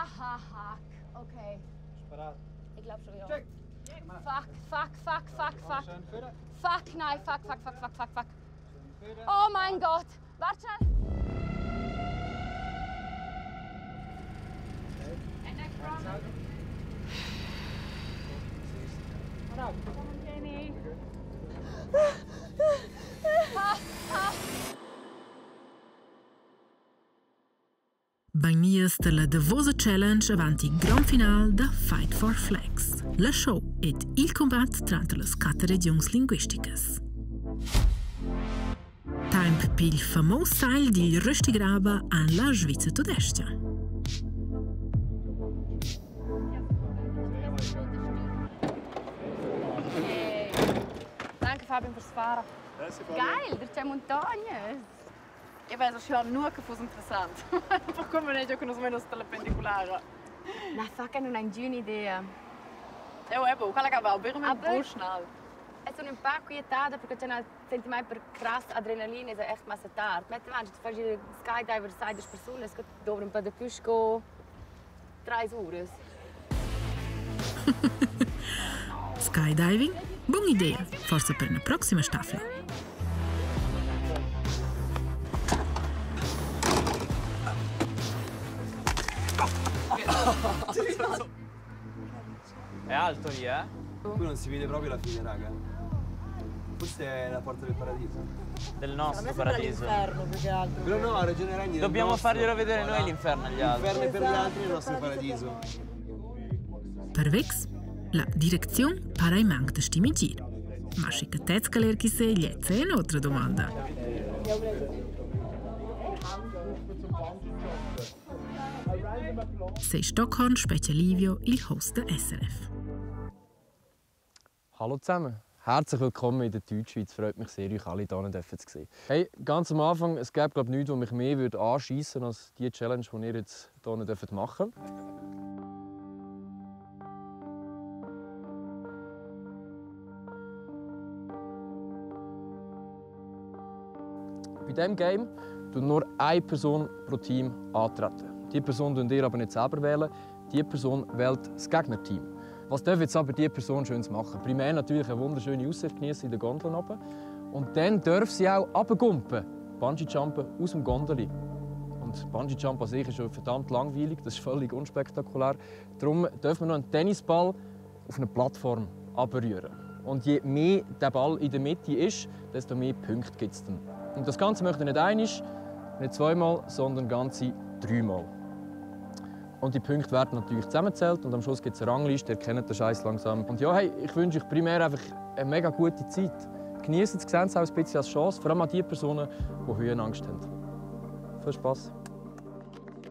Ha, ha, ha. Okay. Ich glaube schon, ja. Fuck, fuck, fuck, fuck, fuck. Fuck, nein, fuck, fuck, fuck, fuck, fuck, fuck. Oh mein Gott. Warte schnell. Bagnias dalla davosa challenge avant il grand final da Fight for Flags. La show ed il combat tranter las quatter regiuns linguisticas. Temp pil famos style dil Röstigraber en la Sviza tudestga. Hey. Danke Fabian fürs Fahren. Geil, durch die Montagne. Ich weiß schon nur che fosse interessant. Per come ne gioco meno della pendicolare. Na, fuck, non hai ninguna idea. Eu ebo, quella che va veramente Aber- schnell. Es sono un po' quietata perché c'è senti mai per krass adrenalin ist echt massa tard. Met du fai il skydiver sai das persone, es geht un po' di più sco 3 ore. Skydiving? Buona idea, forse per una prossima staffel. È alto lì, eh? Qui non si vede proprio la fine, raga. Forse è la porta del paradiso. Del nostro paradiso. L'inferno più che altro. Però no, ha ragione Ragni. Dobbiamo farglielo vedere noi l'inferno agli altri. L'inferno è per gli altri e il nostro paradiso. Per Vex, la direcziun para i manc da stimigir. Ma sche catez caler chi se gliezza è un'altra domanda. Sei Stockhorn spetga Livio, il host da SRF. Hallo zusammen. Herzlich willkommen in der Deutschschweiz. Freut mich sehr, euch alle hier zu sehen. Hey, ganz am Anfang, es gäbe glaub, nichts, was mich mehr würde anschiessen als die Challenge, die ihr jetzt hier machen dürft. Bei diesem Game tut nur eine Person pro Team antreten. Die Person wählt ihr aber nicht selber wählen, die Person wählt das Gegnerteam. Was darf jetzt aber diese Person Schönes machen? Primär natürlich eine wunderschöne Aussicht genießen in der Gondel oben. Und dann darf sie auch runtergumpen, Bungee-Jumpen aus dem Gondeli. Und Bungee-Jump an sich ist schon verdammt langweilig, das ist völlig unspektakulär. Darum dürfen wir noch einen Tennisball auf einer Plattform abrühren. Und je mehr der Ball in der Mitte ist, desto mehr Punkte gibt es dann. Und das Ganze möchte ich nicht einmal, nicht zweimal, sondern ganze dreimal. Und die Punkte werden natürlich zusammengezählt und am Schluss gibt es eine Rangliste, ihr kennt den Scheiß langsam. Und ja, hey, ich wünsche euch primär einfach eine mega gute Zeit. Genießt es, seht es auch ein bisschen als Chance, vor allem an die Personen, die Höhenangst haben. Viel Spaß.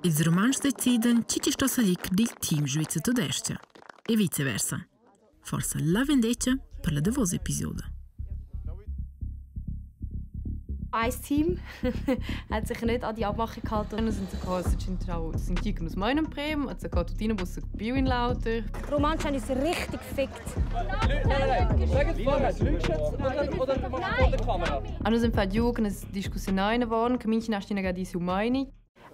Ils Romanschs deciden chi chi sto salir dil team Sviza tudestga e viceversa. Forsa la vendetga per la davosa episoda. Ein Team hat sich nicht an die Abmachung gehalten. Nus enzacò centrau sentir che nus meinen prem, enzacò tuttina buca più in l'auter. Romansch haben uns richtig gefickt. Nein, nein, nein. Sag jetzt vorher, lügst du jetzt oder, oder machst du vor der Kamera? A nus hem fatg giu che nus discussionain avon, che minchün ha stina di siu meini.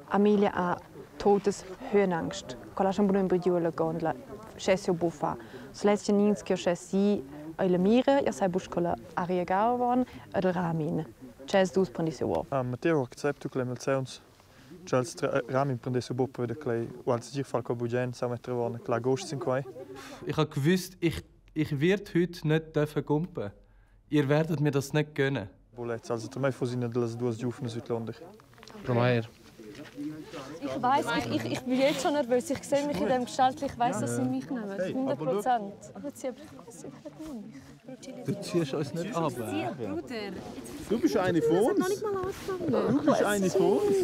Amelia ha totes Höhenangst. Quella schon buno imbridiu la gondola. Schess jo buffa. So letzte nins che schess si ai la mira, ja sai busch quella aria gauvan ed il ramin. Chess dus prendis jo. Ah, Matteo accepto che le melzeuns. Cioè, Ramin prendesse boppo da clay, o als dir falco bugen, sa mettere von kla gost sin quai. Ich habe gewusst, ich werde heute nicht dürfen gumpen. Ihr werdet mir das nicht gönnen. Bolets, also per me fosina delle due giufne südlonder. Promair. Ich weiß, ich bin jetzt schon nervös. Ich sehe mich in diesem Gestalt. Ich weiß, dass sie mich nehmen. 100%. Aber sie aber ich weiß, Du ziehst uns nicht ab. Bruder. Du bist eine von uns. Du bist eine von uns.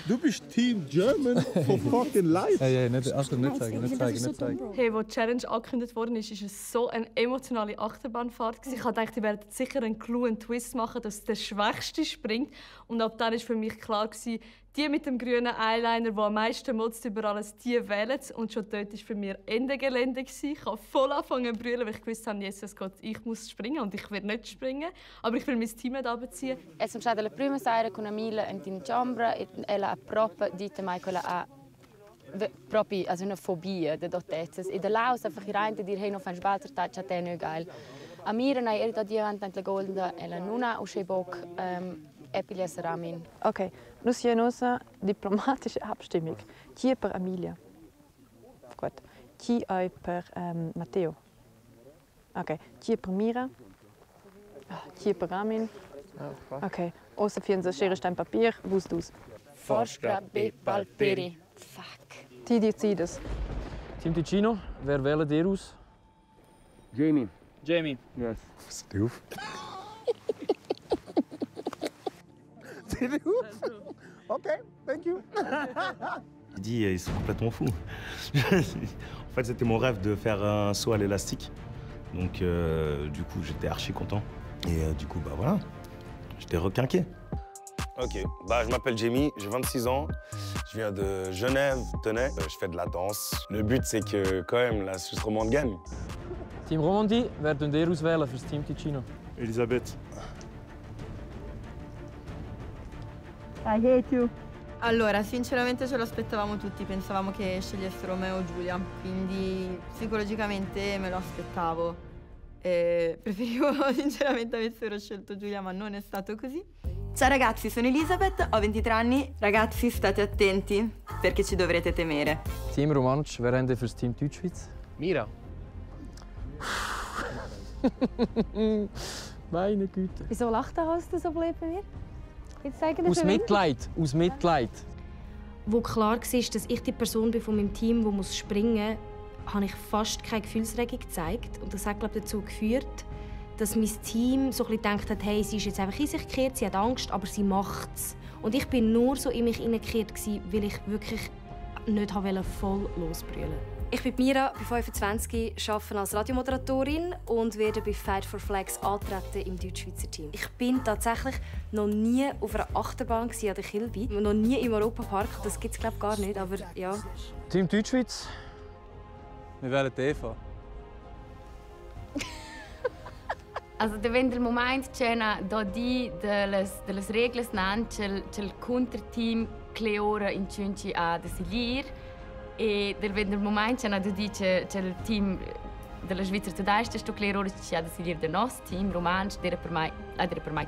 Du bist Team German for fucking life. Hey, hey, nicht, also nicht zeigen, nicht zeigen, nicht zeigen. Hey, als die Challenge angekündigt worden ist, ist es so eine emotionale Achterbahnfahrt gewesen. Ich dachte, die werden sicher einen Clou, einen Twist machen, dass der Schwächste springt. Und ab dann war für mich klar gewesen, die mit dem grünen Eyeliner, die am meisten motzt über alles, die wählen. Und schon dort war für mich Ende Gelände gewesen. Ich habe voll angefangen zu brüllen, weil ich gewusst habe, Jesus Gott, ich muss springen und ich werde nicht springen. Aber ich will mein Team nicht runterziehen. E sono stata la prima sera con Amila in chambra e ella ha proprio detto mai quella ha Proprio, also una fobia da altezze. E da là einfach rein dir, hey, no fai sbalzer, ta te nö geil. A Mira nei er da diant la golda e la nuna usce boc epilias ramin. Okay, nus hier nossa diplomatische Abstimmung. Chi per Amelia? Gut. Chi ei per Matteo? Okay. Chi per Mira? Chi per Ramin? Okay. Ossa fienza schere stein Papier, vus dus. Forstra be palperi. Fuck. Ti decides. Team Ticino, wer wählt ihr aus? Jamie. Jamie. Yes. Sieh auf. Sieh auf. Okay, thank you. Il dit, ils sont complètement fous. En fait, c'était mon rêve de faire un saut à l'élastique. Donc, du coup, j'étais archi content. Et du coup, bah voilà, j'étais requinqué. Ok, bah, je m'appelle Jamie, j'ai 26 ans, je viens de Genève, Tenay. Je fais de la danse. Le but, c'est que quand même, la Suisse romande gagne. Team Romandie, wer könnt ihr auswählen fürs Team Ticino? Elisabeth. I hate you. Allora, sinceramente ce lo aspettavamo tutti, pensavamo che scegliessero me o Giulia, quindi psicologicamente me lo aspettavo. Preferivo sinceramente avessero scelto Giulia, ma non è stato così. Ciao ragazzi, sono Elisabeth, ho 23 anni. Ragazzi, state attenti, perché ci dovrete temere. Team Romansch, wer haben fürs Team Deutschschweiz? Mira. Meine Güte. Wieso lacht der Host so blöd bei mir? Jetzt zeigen Aus Mitleid, aus Mitleid. Wo klar war, dass ich die Person bin von meinem Team, die springen muss, habe ich fast keine Gefühlsregung gezeigt. Und das hat, glaube ich, dazu geführt, dass mein Team so ein bisschen gedacht hat, hey, sie ist jetzt einfach in sich gekehrt, sie hat Angst, aber sie macht's. Und ich bin nur so in mich hineingekehrt, weil ich wirklich nicht wollte voll losbrüllen. Ich bin Mira, bin 25, arbeite als Radiomoderatorin und werde bei Fight for Flags antreten im Deutschschweizer Team. Ich bin tatsächlich noch nie auf einer Achterbahn an der Kilby, noch nie im Europapark. Das gibt es, glaube ich, gar nicht, aber ja. Team Deutschschweiz. Wir wählen Eva. Also, wenn der Moment c'è da di delle regole nan c'è il counter-team Cleora in Cunci a decidir. E del del moment c'è da dice c'è il team della Svizzera tedesca sto Cleora ci ha decidir del nostro team romansch era per mai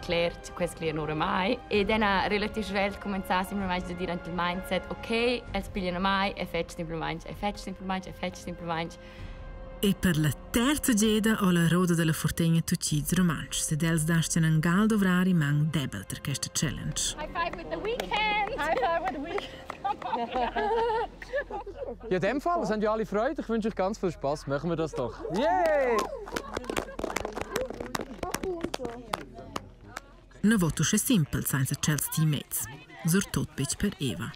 Claire questo Claire non mai e dann relativ schnell cominciare semplicemente a dire il mindset ok els pigliano mai e fetch semplicemente e fetch semplicemente e fetch semplicemente. E per la terza geda ho la roda della Fortegna tutti i romansch, se dels dasten an gal dovrari mang debel ter questa challenge. High five with the weekend! High five with the weekend! Ja, in dem Fall, es haben ja alle Freude. Ich wünsche euch ganz viel Spaß. Machen wir das doch. Yay! No voto è simpel senza Chelsea teammates. Surtot bitch per Eva.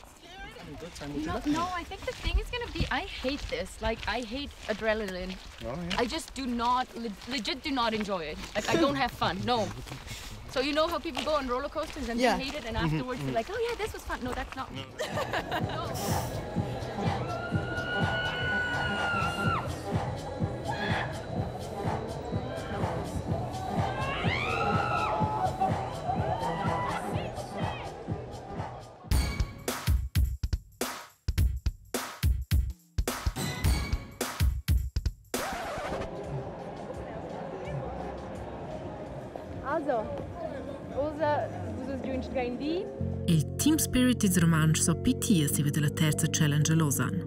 No, I think the thing is gonna be, I hate this. Like, I hate adrenaline. Oh, yeah. I just do not, legit do not enjoy it. Like, I don't have fun, no. So you know how people go on roller coasters and yeah. they hate it and afterwards they're like, oh yeah, this was fun. No, that's not. No. No. Also, Il Team Spirit is romansch so pitia si vede la terza challenge a Lausanne.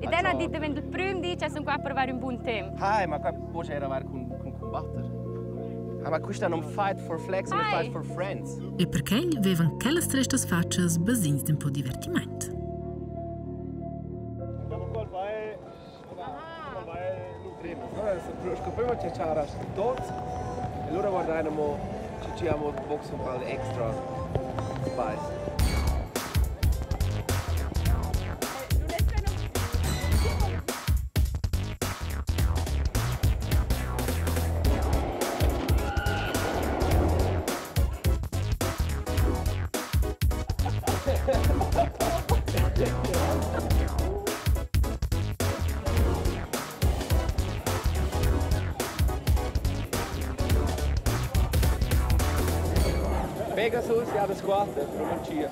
E dann ha detto, wenn du prüm dici, sono qua per avere un buon tempo. Hi, ma qua può avere con combattere. Ah, ma questo non fight for flags, ma fight for friends. E perché avevan quelle tre facce basins d'un po' divertimento. Prima c'è tutto e allora guardiamo ci abbiamo box un po' extra spice. Pegasus, ja, das squadra, Romancia.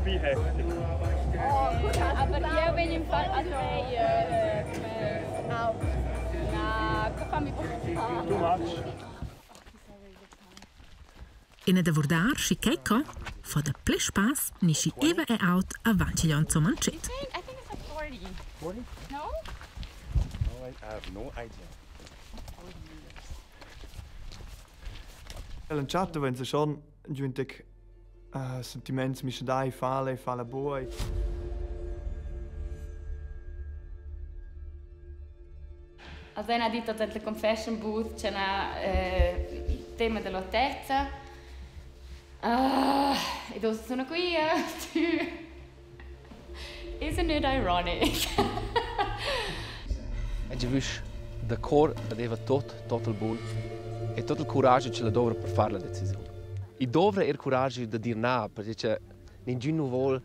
Wie heftig. Aber io vengo in fa... Also, Na, fammi Too much. E da vurdar schi quei co fa da ple spass ni schi Eva è out avanti gli anzo mancet. I think it's like 40. 40? No? No, I have no idea. L'entschatta vainsa schon giu in tec sentiments mischadai, fale, fala buca. Also ha detto la confession booth c'è il tema della terza. Ah, e adesso sono qui. Isn't it ironic? E già vus da cor aveva tot, tot il buon e tot il coraggio ce la dovra per fare la decisione. I dovra er coraggio da dir na, perché nessuno vuole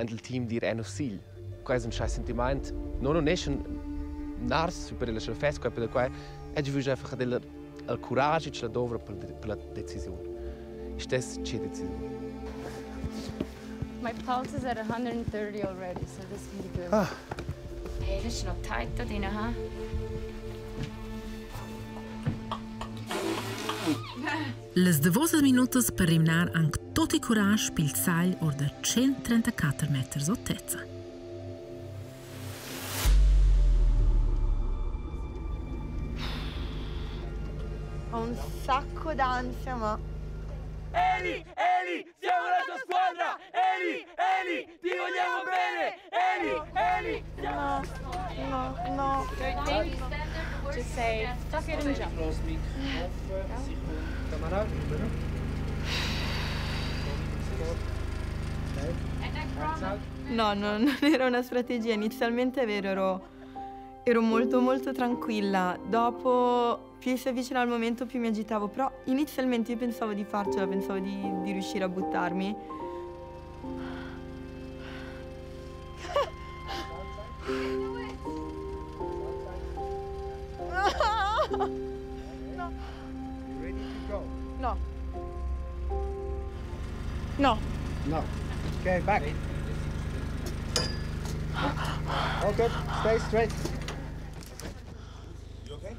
il team dir eh no sil. Questo è un scheiß sentiment. Non è un nars per la festa, per qua e già vus einfach il coraggio ce la dovra per la decisione. Ist das c'è decisione. My pulse is at 130 already, so this can be good. Ah. Hey, das ist noch tight da drin, ha? Les davosas minutas per rimnar anc tot il courage pil sagl or da 134 meters altezza. Ho un sacco d'ansia, ma... Eli, Eli, siamo la tua squadra! Eli, Eli, ti vogliamo bene! Eli, Eli, No, no, no. Just say, tuck it and jump. No, no, non era una strategia. Inizialmente è vero, ero molto molto tranquilla. Dopo, più si avvicina al momento, più mi agitavo. Però inizialmente io pensavo di farcela, pensavo di riuscire a buttarmi. No. No. No. No. Okay, back. All good. Stay straight. You okay?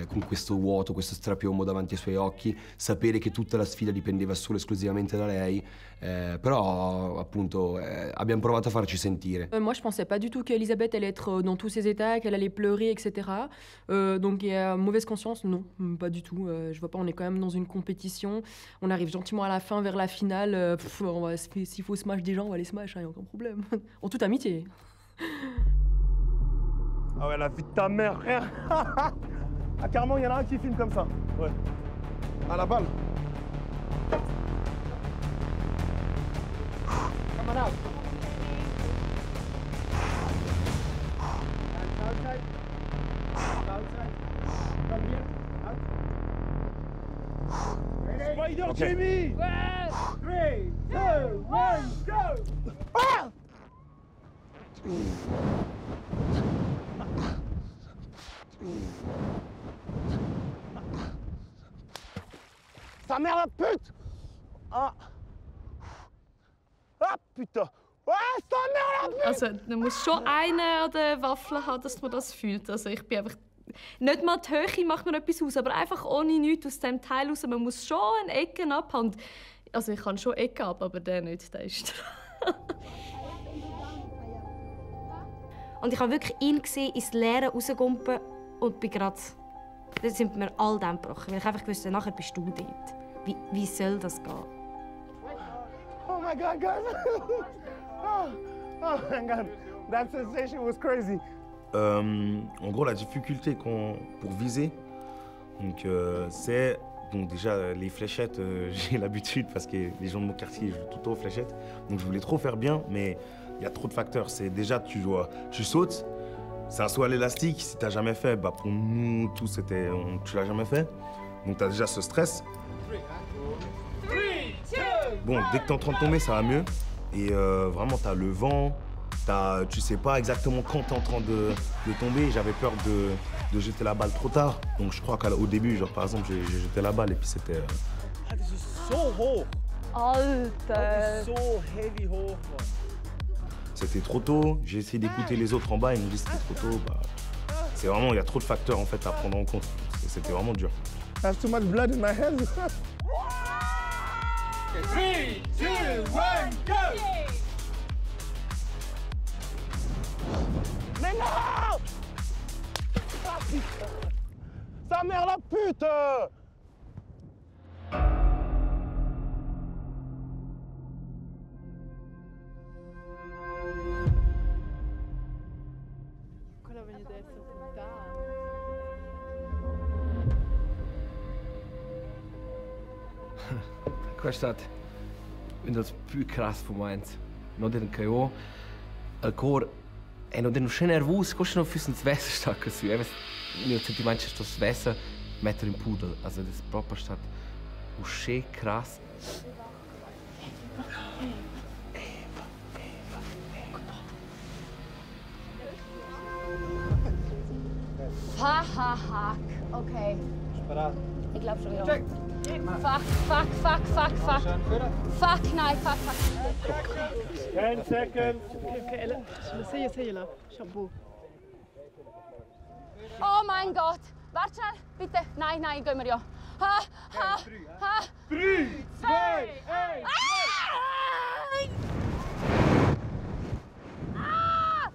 Con questo vuoto, questo strapiombo davanti ai suoi occhi, sapere che tutta la sfida dipendeva solo e esclusivamente da lei, però appunto abbiamo provato a farci sentire. Moi, je pensais pas du tout qu'Elisabeth allait être dans tous ses états, qu'elle allait pleurer, etc. Donc, mauvaise conscience, non, pas du tout. Je vois pas, on est quand même dans une compétition. On arrive gentiment à la fin, vers la finale. S'il faut smash des gens, on va les smash, hein, y a aucun problème. En toute amitié. Ah ouais, la vie de ta mère, frère. Ah, carrément, il y en a un qui filme comme ça. Ouais. À la balle. Come on out. Outside. Outside. Come here. Out. Ready? Spider Okay. Jimmy! 3, 2, 1, go! Ah! Sa mère la pute! Ah! Ah putain! Ah, sa mère la pute! Also, man muss schon einen an der Waffel haben, dass man das fühlt. Also, ich bin einfach... Nicht mal die Höhe macht mir etwas aus, aber einfach ohne nichts aus dem Teil raus. Man muss schon eine Ecke abhaben. Also, ich kann schon Ecke ab, aber der nicht, der ist dran. Und ich habe wirklich ihn gesehen, ins Leere rausgumpen und bin grad... Dann sind mir all dem gebrochen, weil ich einfach wusste, nachher bist du dort. Wie soll das gehen? Oh my God, guys! Oh my God, that sensation was crazy. En gros, la difficulté pour viser, donc, c'est bon, déjà les fléchettes, j'ai l'habitude parce que les gens de mon quartier jouent tout le temps aux fléchettes, donc je voulais trop faire bien, mais il y a trop de facteurs. C'est déjà tu sautes, c'est un saut à l'élastique. Si t'as jamais fait, bah pour nous tous c'était, tu l'as jamais fait, donc t'as déjà ce stress. 3, 2, Bon, dès que t'es en train de tomber, ça va mieux. Et vraiment, t'as le vent, Tu sais pas exactement quand t'es en train de tomber. J'avais peur de jeter la balle trop tard. Donc je crois qu'au début, genre par exemple, j'ai jeté la balle et puis c'était. Ah, das ist so hoch. Alter! Das ist so heavy hoch, Mann. C'était trop tôt. J'ai essayé d'écouter les autres en bas, ils me disent que c'était trop tôt. Bah, c'est vraiment, il y a trop de facteurs en fait à prendre en compte. C'était vraiment dur. I have too much blood in my head. 3, 2, 1, go! Mais non! Ah, putain. Sa mère la pute! Quella vegna ad essere puntata. Questo è stato un dels più krass moments. Non dire che io al cor e non dire schon nervos, questo non fosse un svesser sta così. Il mio sentimento è stato svesser mettere in pudel. Also das ist proprio stato uscì krass. Ha ha ha. Okay. Bereit? Ich glaube schon, ja. Check. Fuck, fuck, fuck, fuck, fuck. Fuck, nein, fuck, fuck. 10 seconds. Okay, Ella, säg, säg, Ella. Shampoo. Oh mein Gott. Warte schnell, bitte. Nein, nein, gehen wir ja. Ha, ha, ha. 3, 2, 1. Ah!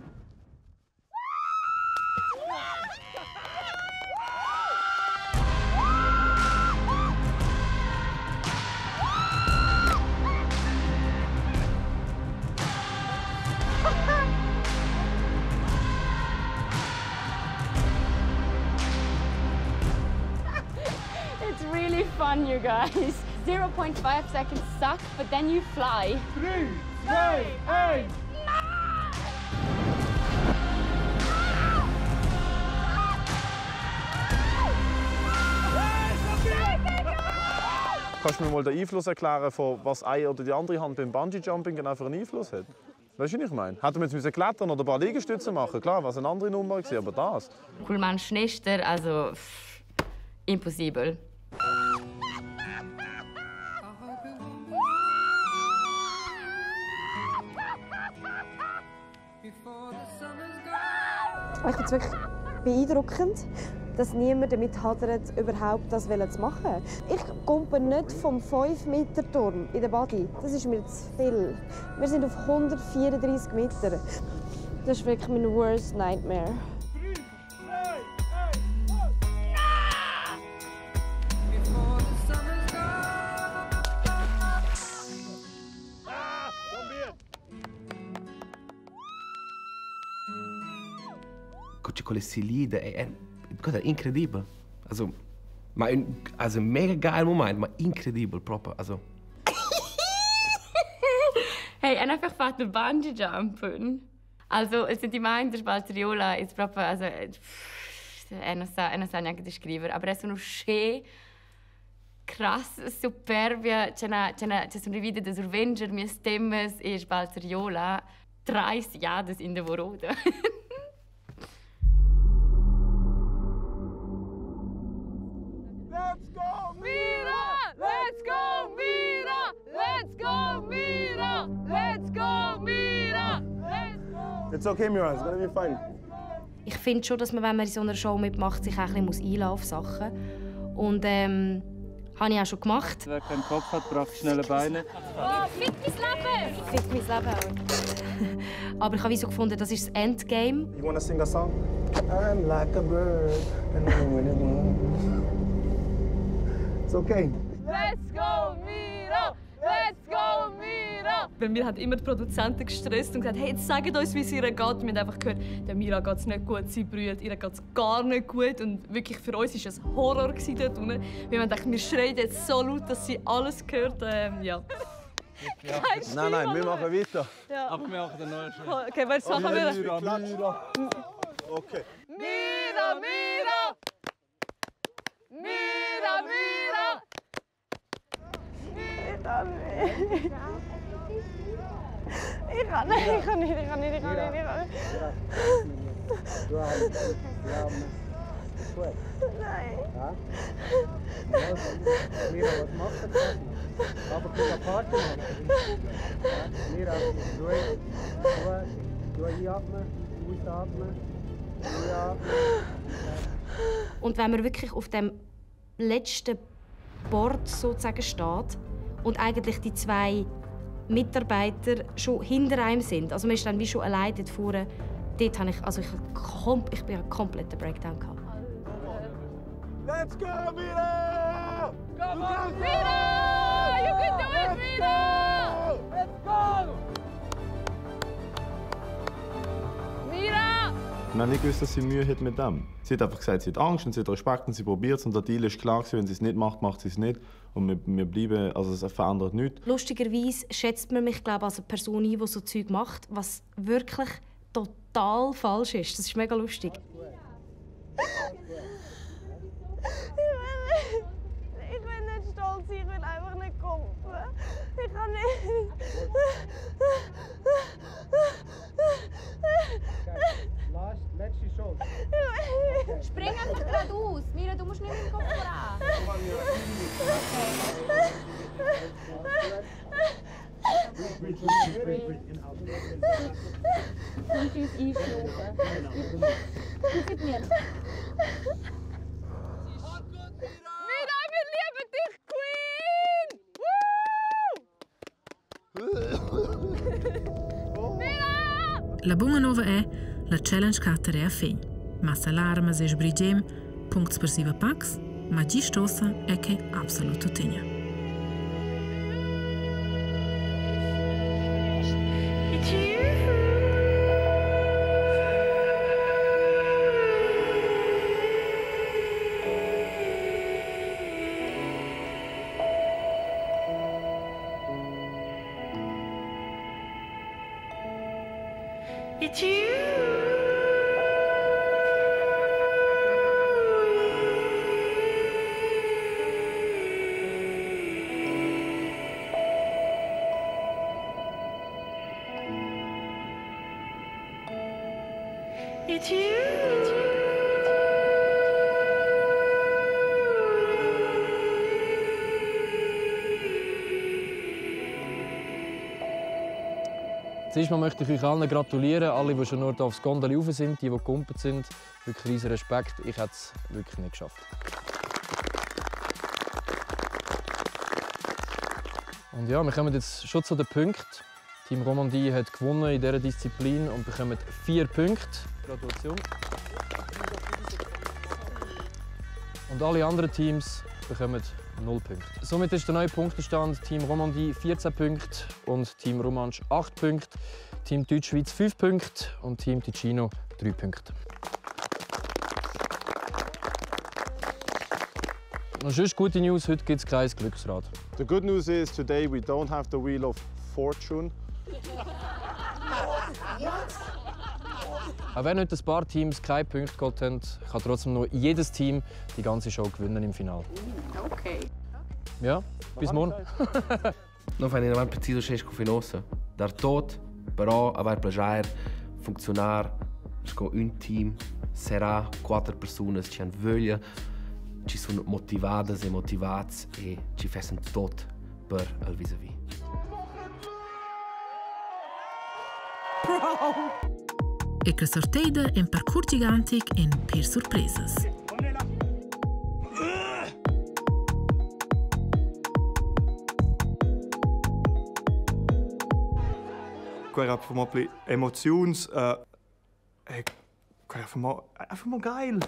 It's really fun, you guys. 0.5 seconds suck, but then you fly. 3, 2, 1. Kannst du mir mal den Einfluss erklären, von was eine oder die andere Hand beim Bungee-Jumping genau für einen Einfluss hat? Weißt du, was ich meine? Hätten wir jetzt müssen klettern oder ein paar Liegestütze machen? Klar, was eine andere Nummer gewesen, aber das. Kulman Schnester, also pff, impossibel. Ich finde es wirklich beeindruckend, dass niemand damit hadert, überhaupt das zu machen. Ich gumpe nicht vom 5-Meter-Turm in der Body. Das ist mir zu viel. Wir sind auf 134 Meter. Das ist wirklich mein worst nightmare. Con le silide è cosa incredibile. Also, ma un, also mega geil Moment, ma incredibile proprio. Also. Hey, en einfach fatto il bungee jump. Also, il sentimento del Valtriola è proprio, also, è non sa, non sa neanche descrivere, aber è sono schön, krass, superbia, c'è una, c'è una, c'è sono rivide da survenger, mie stemmes e Valtriola, 30 Jahre in der Vorode. Let's go, Mira! Let's go, Mira! Let's go, Mira! Let's go, Mira! Let's go! It's okay, Mira, it's gonna be fine. Ich finde schon, dass man, wenn man in so einer Show mitmacht, sich auch ein bisschen einlassen auf Sachen. Und habe ich auch schon gemacht. Wer keinen Kopf hat, braucht schnelle Beine. Oh, fick mein Leben! Fick mein Leben auch. Aber ich habe so gefunden, das ist das Endgame. You wanna sing a song? I'm like a bird and I'm winning. It's okay. Let's go, Mira! Let's go, Mira! Weil wir haben immer die Produzenten gestresst und gesagt, hey, jetzt sagt uns, wie es ihr geht. Wir haben einfach gehört, der Mira geht es nicht gut, sie brüllt, ihr geht es gar nicht gut. Und wirklich für uns war es Horror dort unten. Wir haben gedacht, wir schreien jetzt so laut, dass sie alles hört. Ja. Kein Stil, Nein, nein, wir machen weiter. Ja. Aber wir machen den neuen Schritt. Okay, was machen wir? Mira, Mira. Okay. Mira, Mira! Mira, Mira! Mira, Mira! Ich kann nicht, ich kann nicht, ich kann nicht, ich kann nicht, ich kann nicht. Nein. Mira, was macht das? Aber guck, Party machen. Mira, du, du, einatmen, ausatmen, einatmen. Und wenn man wirklich auf dem letzten Board sozusagen steht und eigentlich die zwei Mitarbeiter schon hinter einem sind, also man ist dann wie schon allein dort vorne, dort habe ich, also ich, ich bin einen kompletten Breakdown gehabt. Let's go, Mira! Come on, Mira! You can do it, Mira! Let's go! Mira! Wir haben nicht gewusst, dass sie Mühe hat mit dem. Sie hat einfach gesagt, sie hat Angst und sie hat Respekt und sie probiert es. Und der Deal ist klar, wenn sie es nicht macht, macht sie es nicht. Und wir bleiben, also es verändert nichts. Lustigerweise schätzt man mich, glaube ich, als eine Person ein, die so Zeug macht, was wirklich total falsch ist. Das ist mega lustig. Ich will nicht stolz sein, ich will einfach nicht gumpen. Ich kann nicht. Last, letzte Chance. Spring einfach geradeaus. Mira, du musst nicht mit dem Kopf voran. Und uns einschlafen. Gib mir. Mira, wir lieben dich, Queen! Woo! Mira! La bunga nova è la Challenge Cutter è a fin. Massa larmas e sbrigem, puncts per siva pax, ma gistosa è che absolut tuttegna. It's you. It's you. Zuerst mal möchte ich euch allen gratulieren, alle, die schon nur aufs Gondel rauf sind, die, die gekumpelt sind. Wirklich riesen Respekt. Ich hätte es wirklich nicht geschafft. Und ja, wir kommen jetzt schon zu den Punkten. Team Romandie hat gewonnen in dieser Disziplin und bekommt 4 Punkte. Gratulation. Und alle anderen Teams bekommen 0 Punkte. Somit ist der neue Punktestand Team Romandie 14 Punkte und Team Romanche 8 Punkte, Team Deutschschweiz 5 Punkte und Team Ticino 3 Punkte. Noch sonst gute News, heute gibt es kein Glücksrad. The good news is today we don't have the wheel of fortune. Auch wenn heute ein paar Teams keine Punkte geholt haben, kann trotzdem noch jedes Team die ganze Show gewinnen im Finale. Okay. Ja, bis morgen. Non fai neanche preciso sesco finosa. Dar tot, però aver plagiar, funzionar, sco un team, sarà quattro persone ci han voglia, ci sono motivadas e motivats e ci fessen tot per il vis-à-vis. E che sorteida en parcours gigantic en per sorpresas. Quella era per me emozions. Quella era einfach mal geil.